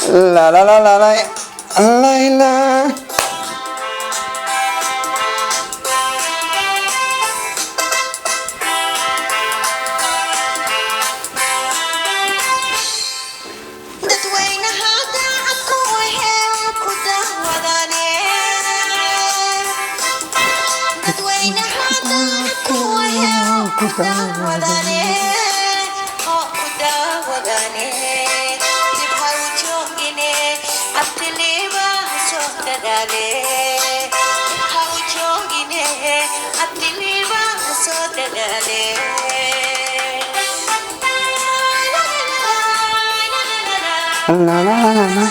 La la la la la la la. Dadweynaha daacadku hel ku dahwadane, dadweynaha daacadku hel ku dahwadane oo ku dahwadane, dib ha u joogine, abtiliba soo dadaale, dib ha u joogine, abtiliba soo dadaale. La la la la la.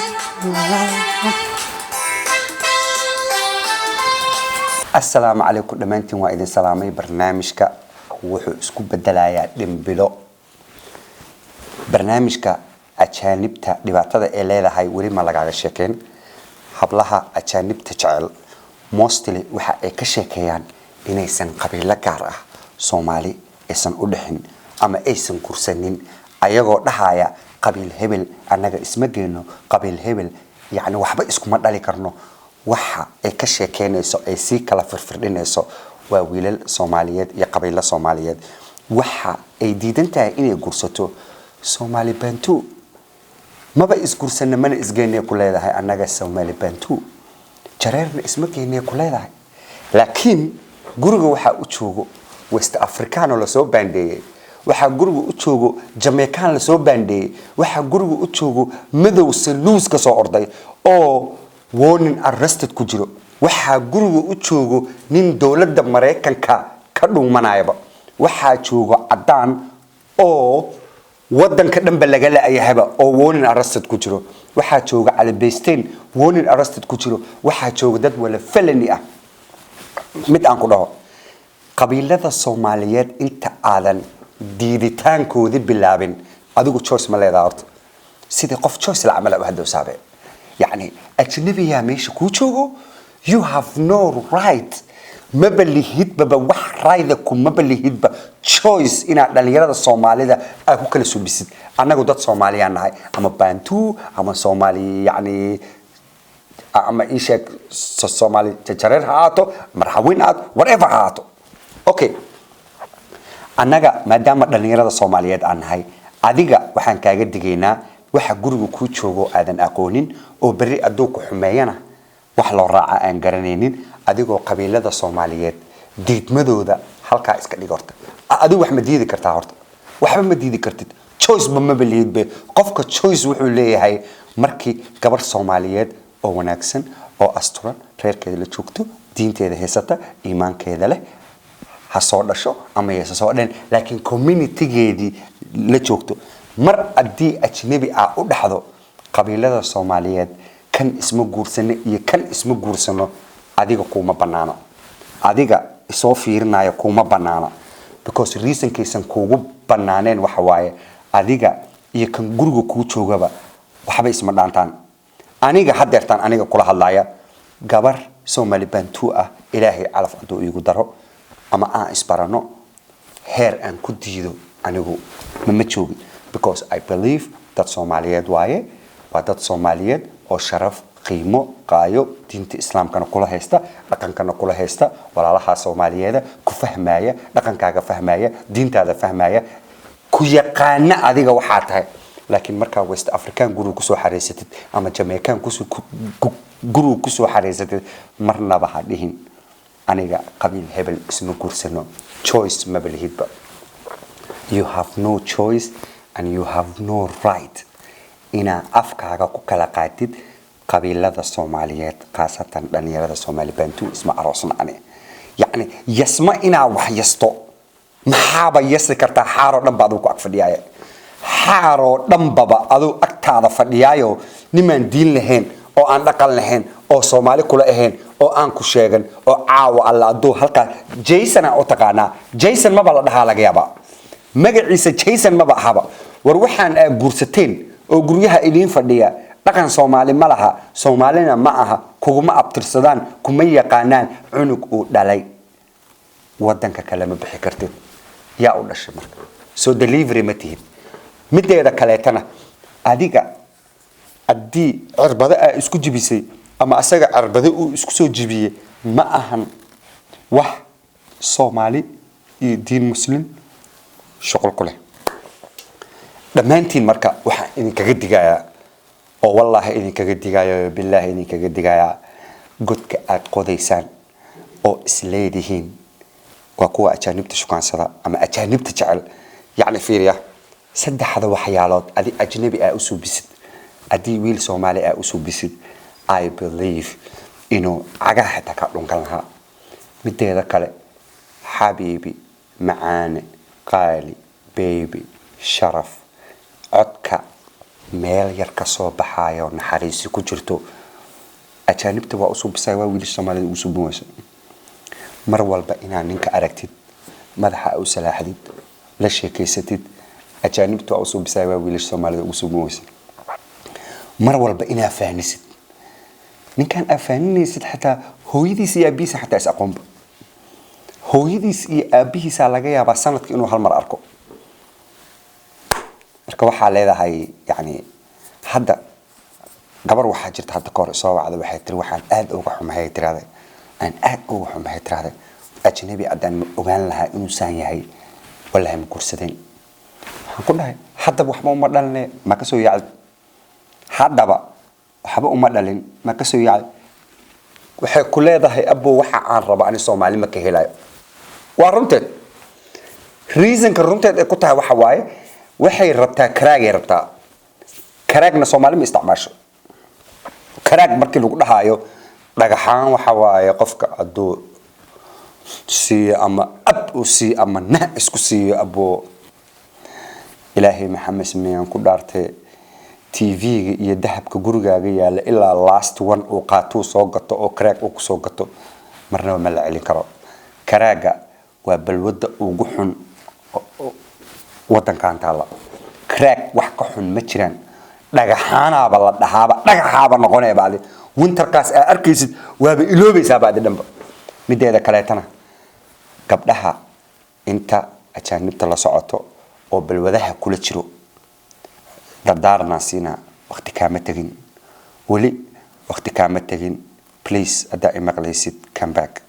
Asalaamu calaykum dhammaantiin, waa idin salaamay. Barnaamijka wuxuu isku bedelayaa dhimbilo. Barnaamijka ajaanibta dhibaatada ay leedahay weli ma lagaaga sheekeyn. Hablaha ajaanibta jecel mostly waxa ay ka sheekeeyaan inaysan qabiilo gaar ah Soomaali aysan u dhexin ama aysan kursanin, ayagoo dhahaya qabiil hebel annaga isma geyno, qabiil hebel yacni waxba iskuma dhali karno. Waxa ay ka sheekeynayso ay sii kala firfirdhinayso waa wiilal Soomaaliyeed iyo qabiilo Soomaaliyeed. Waxa ay diidan tahay inay gursato Soomaali Bantu. Maba isgursana, mana isgeynay ku leedahay. Annaga Soomaali Bantu jareerna isma geynay ku leedahay, laakiin guriga waxaa u joogo West Africano lasoo baandheeyey, waxaa guriga u joogo Jamaican lasoo baandheeyey, waxaa guriga u joogo madow saluus ka soo orday oo warning arrested ku jiro, waxaa guriga u joogo nin dowladda Maraykanka ka dhuumanayaba, waxaa joogo caddaan oo wadanka dhanba laga la-yahaba oo warning arrested ku jiro, waxaa jooga Cali Baystein warning arrested ku jiro, waxaa jooga dad wala felony ah. Mid aan ku dhaho, qabiilada Soomaaliyeed inta aadan diiditaankoodii bilaabin, adigu choice ma leedaha horta? Sidii qof choice la camal u hadowsaabe, yacni ajnabiyaa meesha kuu joogo. You have no right, maba lihidbaba wax rayda kumaba lihidba choice inaad dhalinyarada Soomaalida aad ku kala subisid. Annagu dad Soomaaliyaan nahay, ama Bantu ama Soomaali, yacni ama ii sheeg, Soomaali jareer ha ahaato, marxawiin ha ahaato, whatever ha ahaato. Okay, annaga maadaama dhalinyarada Soomaaliyeed aan nahay, adiga waxaan kaaga digaynaa waxa guriga kuu joogo aadan aqoonin oo berri adduu ku xumeeyana wax loo raaca aan garanaynin. Adigoo qabiilada Soomaaliyeed diidmadooda halkaa iska dhig horta. Adigu wax ma diidi kartaa horta? Waxba ma diidi kartid, choice ba maba lihidbe. Qofka choice wuxuu leeyahay markii gabar Soomaaliyeed oo wanaagsan oo asturan, reerkeeda la joogto, diinteeda haysata, iimaankeeda leh, ha soo dhasho ama yaysa soo dhan, laakiin communitygeedii la joogto. Mar haddii ajnabi ah u dhaxdo, qabiilada Soomaaliyeed kan isma guursano iyo kan isma guursano, adiga kuuma banaano. Adiga isoo fiirinaya kuuma banaana, because reasonkaysan kuugu banaaneen waxa waaye adiga iyo kan guriga kuu joogaba waxba isma dhaantaan. Aniga hadeertaan aniga kula hadlaya, gabar Soomaali Bantu ah Ilaahay calaf hadduu iigu daro ama aan isbarano, heer aan ku diido anigu mama joogin, because I believe dad Soomaaliyeed waaye. Waa dad Soomaaliyeed oo sharaf, qiimo, qaayo, diinta Islaamkana kula haysta, dhaqankana kula haysta, walaalaha Soomaaliyeeda ku fahmaya, dhaqankaaga fahmaya, diintaada fahmaya, ku yaqaana adiga waxaa tahay. Laakiin markaa West African guriga kusoo xareysatid ama Jamaican guriga kusoo xareysatid, marnaba ha dhihin aniga qabiil hebel isma guursano. Choice maba lihidba. You have no choice and you have no right inaa afkaaga ku kala qaatid qabiilada Soomaaliyeed, khaasatan dhalinyarada Soomaali Bantu isma aroosna. Ani yacni yasma inaa wax yasto, maxaaba yasi kartaa? Xaaroo dhan ba aduu ku ag fadhiyaaya, xaaroo dhanbaba aduu agtaada fadhiyaayo, nimaan diin lahayn oo aan dhaqan lahayn oo Soomaali kula ahayn oo aan ku sheegan oo caawa alla aduu halkaa Jason aa u taqaanaa. Jason maba la dhahaa, laga yaabaa magaciisa Jason maba ahaba. War waxaan aa guursateen oo guryaha idiin fadhiya dhaqan Soomaali ma laha, Soomaalina ma aha, kuguma abtirsadaan, kuma yaqaanaan. Cunug uu dhalay wadanka kale ma bixi kartid. Yaa u dhashay marka? Soo delivery ma tihid. Mideeda kaleetana adiga Haddii cirbado aa isku jibisay ama asaga cirbado uu isku soo jibiyey, ma ahan wax Soomaali iyo diin Muslim shuqul ku leh. Dhammaantiin marka waxaan idinkaga digayaa, oo wallaahi idinkaga digaaya, bilaahi idinkaga digayaa, godka aad qodaysaan oo isleedihiin waa kuwa ajaanibta shukaansada ama ajaanibta jecel. Yacni fiiriya, saddexda waxyaalood adi ajnabi aa usoo bisid, haddii wiil Soomaali aa usoo bisid, I believe inuu cagaha xitaa ka dhunkan lahaa. Mideeda kale, xabiibi, macaane, qaali, baby, sharaf, codka meel yar ka soo baxayo, naxariisi ku jirto, ajaanibta waa usoo bisaya, waa wiilasha Soomaalida ugu subin wayso. Mar walba inaad ninka aragtid, madaxa u salaaxdid, la sheekaysatid, ajaanibta waa usoo bisaya, waa wiilasha Soomaalida ugu subin wayso. Mar walba inaad faanisid ninkan aad faaninaysid, xataa hooyadiis iyo aabihiisa xataa is aqoonba, hooyadiis iyo aabihiisaa laga yaabaa sanadka inuu hal mar arko. Marka waxaa leedahay, yani hadda gabar waxaa jirta hadda kahor soo wacda, waxay tiri, waxaan aada uga xumahay, tirahday, aan aada uga xumahay, tirahday, ajnabi haddaan ma ogaan lahaa inuusan yahay, wallahi ma guursadeen. Waxaan ku dhahay, haddaba waxba uma dhaline, ma kasoo yaacdi? Haddaba waxba uma dhalin, ma kasoo yaacdi? Waxay ku leedahay, abo, waxa aan rabo ani Soomaali ma ka helayo. Waa runteed. Reasonka runteed ay ku tahay waxa waaye, waxay rabtaa crack-gay rabtaa. Crack-na Soomaali ma isticmaasho. Crack markii lagu dhahaayo, dhagaxaan waxa waaye qofka hadduu siiyo ama ab uu siiyo ama nah isku siiyo. Abo, Ilaahay Maxamed sameeyaan ku dhaartay, TV-ga iyo dahabka gurigaaga yaalla ilaa last one uu qaatuu soo gato oo crack uu kusoo gato, marnaba ma la celin karo. Crack-ga waa balwadda ugu xun wadankan taalla. Crack wax ka xun ma jiraan. Dhagaxaanaaba la dhahaaba, dhagaxaaba noqonaya adi winterkaas aa arkaysid, waaba iloobaysaaba adi dhanba. Mideeda kaleetana, gabdhaha inta ajaanibta la socoto oo balwadaha kula jiro, dardaaranaa siinaa. Waqti kaama tegin weli, waqti kaama tegin. Please, haddaa imaqlaysid, come back.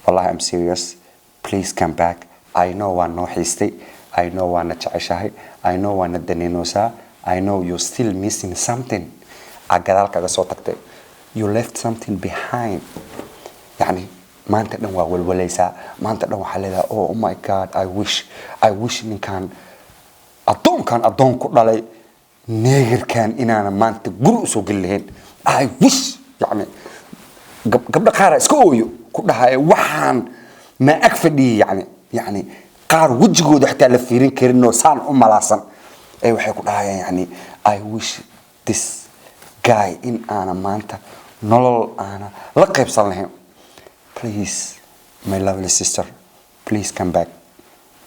Wallahi, I'm serious, please come back. I know waa noo xiistay, I know waana jeceshahay, I know waana daneynoosaa, I know you're still missing something aa gadaal kaga soo tagtay. You left something behind. Yani maanta dhan waa walwalaysaa, maanta dhan waxaa leedahay, "Oh my God, I wish, I wish ninkan addoonkan addoon ku dhalay, neegarkan, inaana maanta guri usoo geli lahayn. I wish." Yani gabdho qaara iska ooyo ku dhahaya, waxaan ma ag fadhiyay. Yani qaar wejigooda xitaa la fiirin karinoo saan u malaasan ee waxay ku dhahayaan, yani, "I wish this guy in aana maanta nolol aana la qaybsan lahayn." Please, my lovely sister, please come back.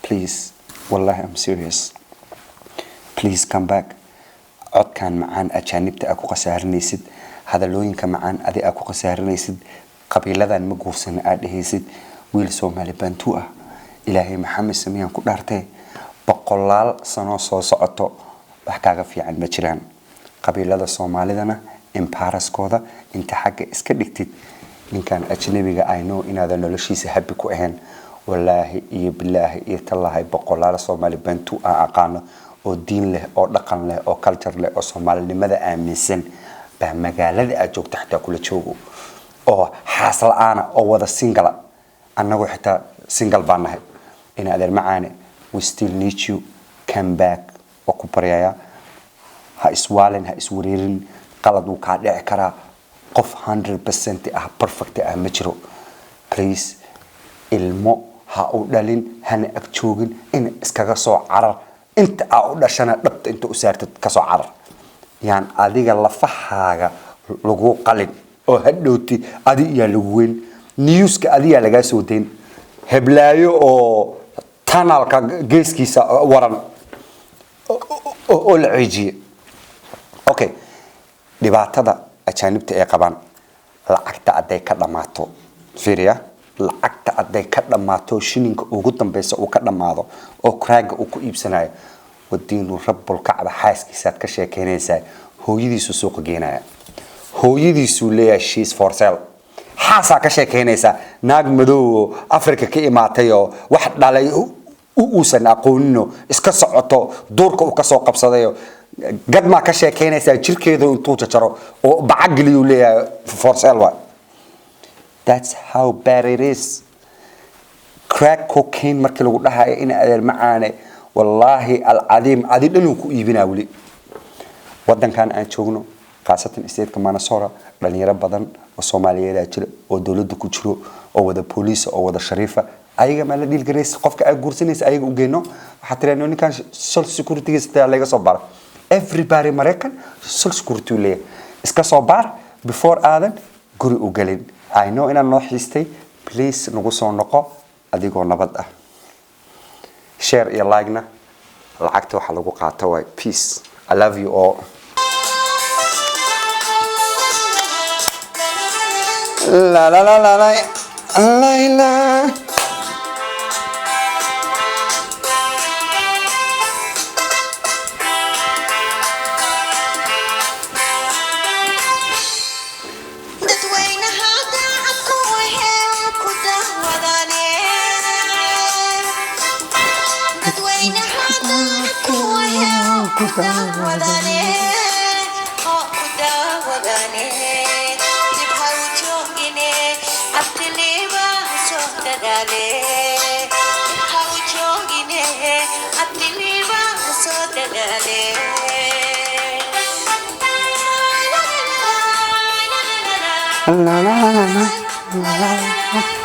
Please, wallahi, I'm serious, please come back. Codkan macaan ajaanibta aa ku khasaarinaysid, hadalooyinka macaan adi aa ku khasaarinaysid, qabiiladan ma guursana aad dhehaysid, wiil Soomaali Bantu ah, Ilaahay Maxamed samiyaan ku dhaartee, boqolaal sano soo socoto wax kaaga fiican ma jiraan. Qabiilada Soomaalidana embarrass-kooda inta xagga iska dhigtid, ninkan ajnabiga, I know inaadan noloshiisa happy ku ahayn. Wallaahi iyo bilaahi iyo tallaahi, boqolaal Soomaali Bantu aan aqaano oo diin leh oo dhaqan leh oo culture leh oo Soomaalinimada aaminsan baa magaalada aad joogto xitaa kula joogo, oo xaas la-aana oo wada single-a. Annagu xitaa single baan nahay. In adeer macaane, we still need you. Come back, waa ku baryayaa. Ha iswaalin, ha iswareerin. Qalad wuu kaa dhici karaa. Qof 100% ah, perfect ah, ma jiro. Please, ilmo ha u dhalin, hana ag joogin, in iskaga soo carar. Inta aa u dhashana dhabta inta u saartid kasoo carar. Yaan adiga lafahaaga lagu qalin oo hadhowti adi iyaa lagu weyn, newska adiyaa lagaa soo dayn, heblaayo oo tanalka geeskiisa waran oo la ceejiye. Okay, dhibaatada ajaanibta ay qabaan, lacagta hadday ka dhammaato, fiiriya, lacagta hadday ka dhammaato, shilinka ugu dambeysa uu ka dhammaado oo crack-ga uu ku iibsanayo, wadiinu rabbulkacba, xaaskiisaad ka sheekeynaysaa. Hooyadiisuu suuqa geenaya, hooyadiisuu leeyahay, "She's for sale." Xaasaa ka sheekeynaysa naag madow oo Africa ka imaatay oo wax dhalay uusan aqoonino, iska socoto, duurka uu kasoo qabsadayo. Gadmaa ka sheekeynaysaa, jirkeedu intuu jajaro oo bacag geliyuu leeyahay, "For sale waay." That's how bad it is. Crack cocaine markii lagu dhahayo, in adeer macaane, wallaahi alcadiim, adi dhanuu ku iibinaa. Weli wadankan aan joogno, khaasatan stateka Minnesota, dhalinyaro badan oo Soomaaliyeedaa jira oo dowladda ku jiro oo wada booliisa oo wada shariifa. Ayaga maa la dhiilgaraysa? Qofka aad guursanaysa ayaga u geyno, waxaa tiraa, "Ninkan social securitygiisa laga soo baara." Everybody Maraykan social security uu leeyahay. Iska soo baar before aadan guri u gelin. I know inaan noo xiistay. Please nagu soo noqo adigoo nabad ah. Share iyo like-na lacagta waxa lagu qaato waay. Peace, I love you all. La la la la la la la. Dadweynaha daacad ku ahee ku daawadane, dadweynaha daacad ku ahee ku daawadane oo ku daawadane, dib ha u joogine, abtiliba soo dadaale. Dib ha u joogine, abtiliba soo dadaale. La la la la la la.